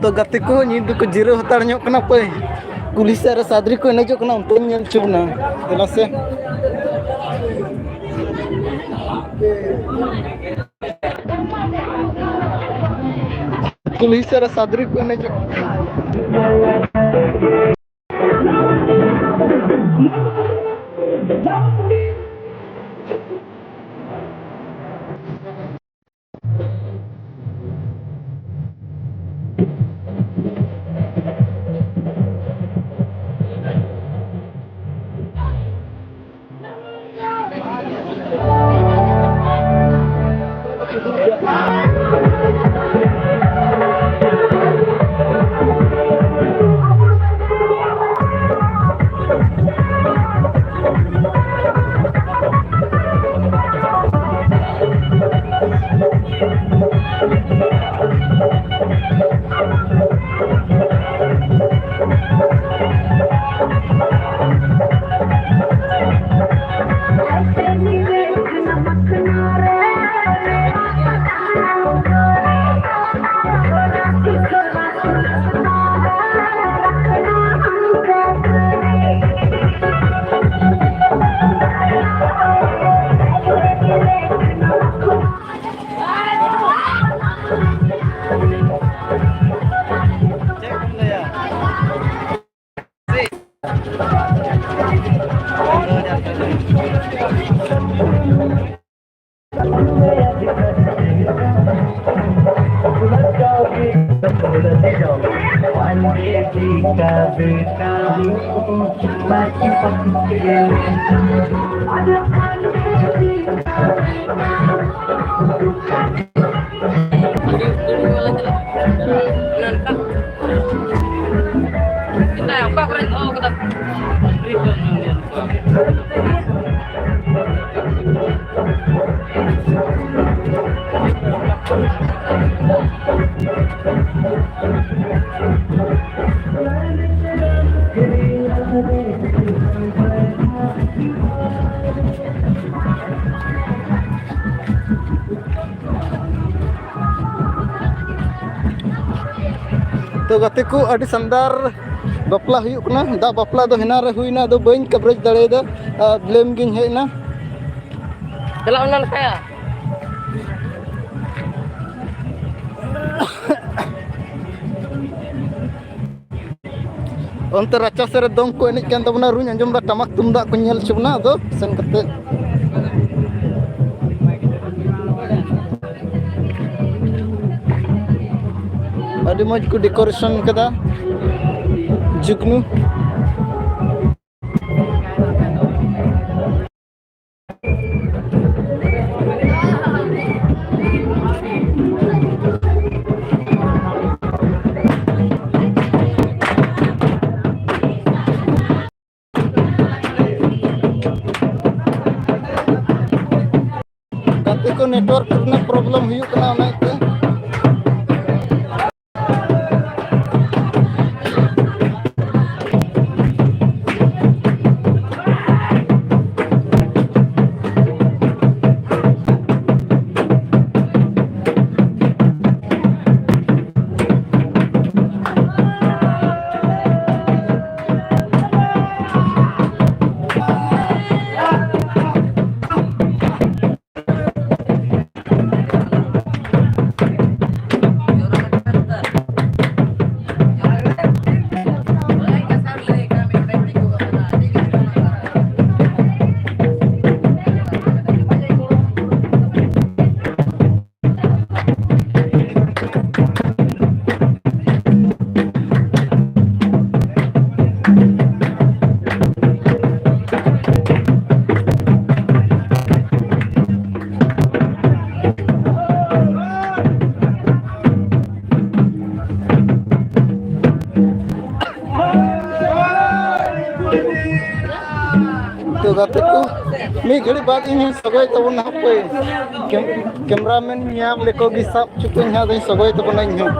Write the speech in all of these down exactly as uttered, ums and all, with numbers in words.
ᱛᱚ ᱜᱟᱛᱮ ᱠᱚ, ᱱᱤᱛ ᱫᱚᱠᱚ ᱡᱤᱨᱟᱹᱣ ᱦᱟᱛᱟᱲ ᱧᱚᱜ ᱠᱟᱱᱟ᱾ ᱯᱟᱹᱭ ᱠᱩᱞᱦᱤ ᱥᱮᱫ ᱨᱮ ᱥᱟᱫᱽᱨᱤ ᱠᱚ ᱮᱱᱮᱡᱚᱜ ᱠᱟᱱᱟ, ᱚᱱᱛᱮᱧ ᱧᱮᱞ ᱦᱚᱪᱚ ᱵᱚᱱᱟ᱾ ᱫᱮᱞᱟ ᱥᱮ᱾ ᱠᱩᱞᱦᱤ ᱥᱮᱫ ᱨᱮ ᱥᱟᱫᱽᱨᱤ ᱠᱚ ᱮᱱᱮᱡᱚᱜ ᱠᱟᱱᱟ᱾ ᱛᱚ ᱜᱟᱛᱮ ᱠᱚ, ᱟᱹᱰᱤ ᱥᱟᱱᱫᱟᱨ ᱵᱟᱯᱞᱟ ᱦᱩᱭᱩᱜ ᱠᱟᱱᱟ᱾ ᱫᱟᱜ ᱵᱟᱯᱞᱟ ᱫᱚ ᱦᱮᱱᱟᱝ ᱨᱮ ᱦᱩᱭᱱᱟ, ᱟᱫᱚ ᱵᱟᱹᱧ coverage ᱫᱟᱲᱮᱭᱟᱫᱟ, ᱟᱨ ᱵᱤᱞᱚᱢ ᱜᱤᱧ ᱦᱮᱡ ᱮᱱᱟ᱾ ᱪᱟᱞᱟᱜ ᱚᱱᱟ ᱞᱮᱠᱟᱭᱟ᱾ ᱚᱱᱛᱮ ᱨᱟᱪᱟ ᱥᱮᱫ ᱨᱮ ᱫᱚᱝ ᱠᱚ ᱮᱱᱮᱡ ᱠᱟᱱ ᱛᱟᱵᱚᱱᱟ, ᱨᱩᱧ ᱟᱸᱡᱚᱢ ᱮᱫᱟ, ᱴᱟᱢᱟᱠ ᱛᱩᱢᱫᱟᱜ ᱠᱚᱧ ᱧᱮᱞ ᱦᱚᱪᱚ ᱵᱚᱱᱟ᱾ ᱟᱫᱚ ᱥᱮᱱ ᱠᱟᱛᱮ ᱟᱹᱰᱤ ᱢᱚᱡᱽ ᱠᱚ decoration ᱠᱟᱫᱟ ᱡᱩᱜᱽᱱᱩ᱾ ᱜᱟᱛᱮ ᱠᱚ, network ᱨᱮᱱᱟᱜ problem ᱦᱩᱭᱩᱜ ᱠᱟᱱᱟ, ᱚᱱᱟ ᱤᱭᱟᱹᱛᱮ᱾ ᱜᱟᱛᱮ ᱠᱚ, ᱢᱤᱫ ᱜᱷᱟᱹᱲᱤᱡ ᱵᱟᱫ ᱤᱧ ᱦᱚᱸᱧ ᱥᱚᱜᱚᱭ ᱛᱟᱵᱚᱱᱟ ᱦᱟᱯᱳᱭ᱾ ᱠᱮᱢ-, ᱠᱮᱢᱨᱟᱢᱮᱱ ᱧᱟᱢ ᱞᱮᱠᱚ ᱜᱮ ᱥᱟᱵ ᱦᱚᱪᱚ ᱠᱚᱧ ᱦᱟᱸᱜ, ᱟᱫᱚᱧ ᱥᱚᱜᱚᱭ ᱛᱟᱵᱚᱱᱟ ᱤᱧ ᱦᱚᱸ᱾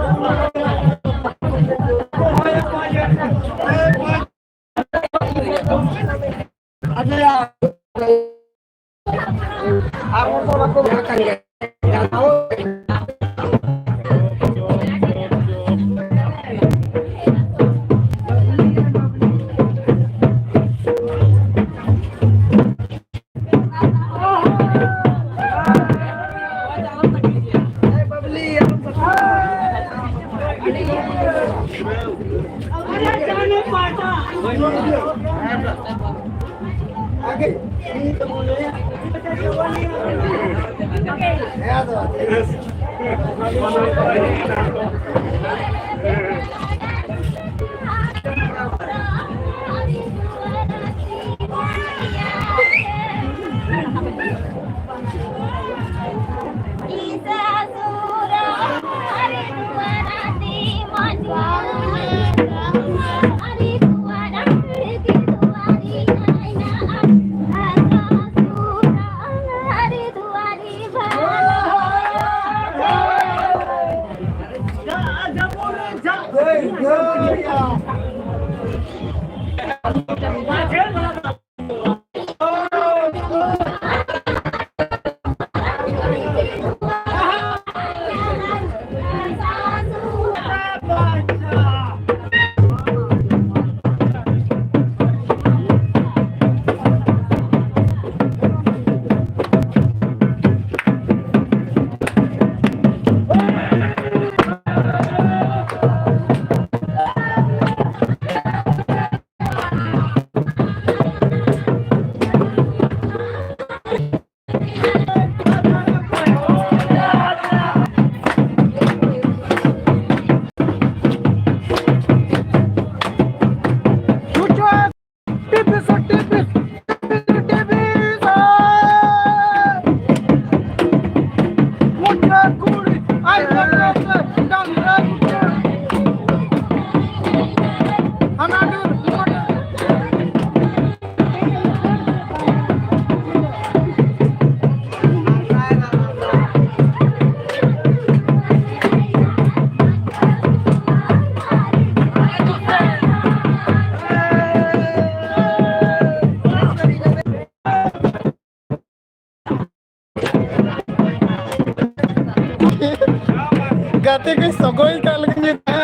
ᱜᱟᱛᱮ ᱠᱚᱧ ᱥᱚᱜᱚᱭ ᱠᱟᱜ ᱞᱮᱠᱟᱧ ᱧᱮᱞ ᱮᱫᱟ᱾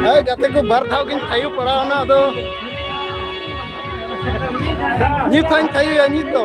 ᱦᱮᱸ, ᱜᱟᱛᱮ ᱠᱚ, ᱵᱟᱨ ᱫᱷᱟᱣ ᱜᱤᱧ ᱛᱷᱟᱭᱚ ᱯᱟᱲᱟᱣ ᱮᱱᱟ, ᱟᱫᱚ ᱱᱤᱛ ᱦᱚᱸᱧ ᱛᱷᱟᱭᱚᱭᱟ ᱱᱤᱛ ᱫᱚ᱾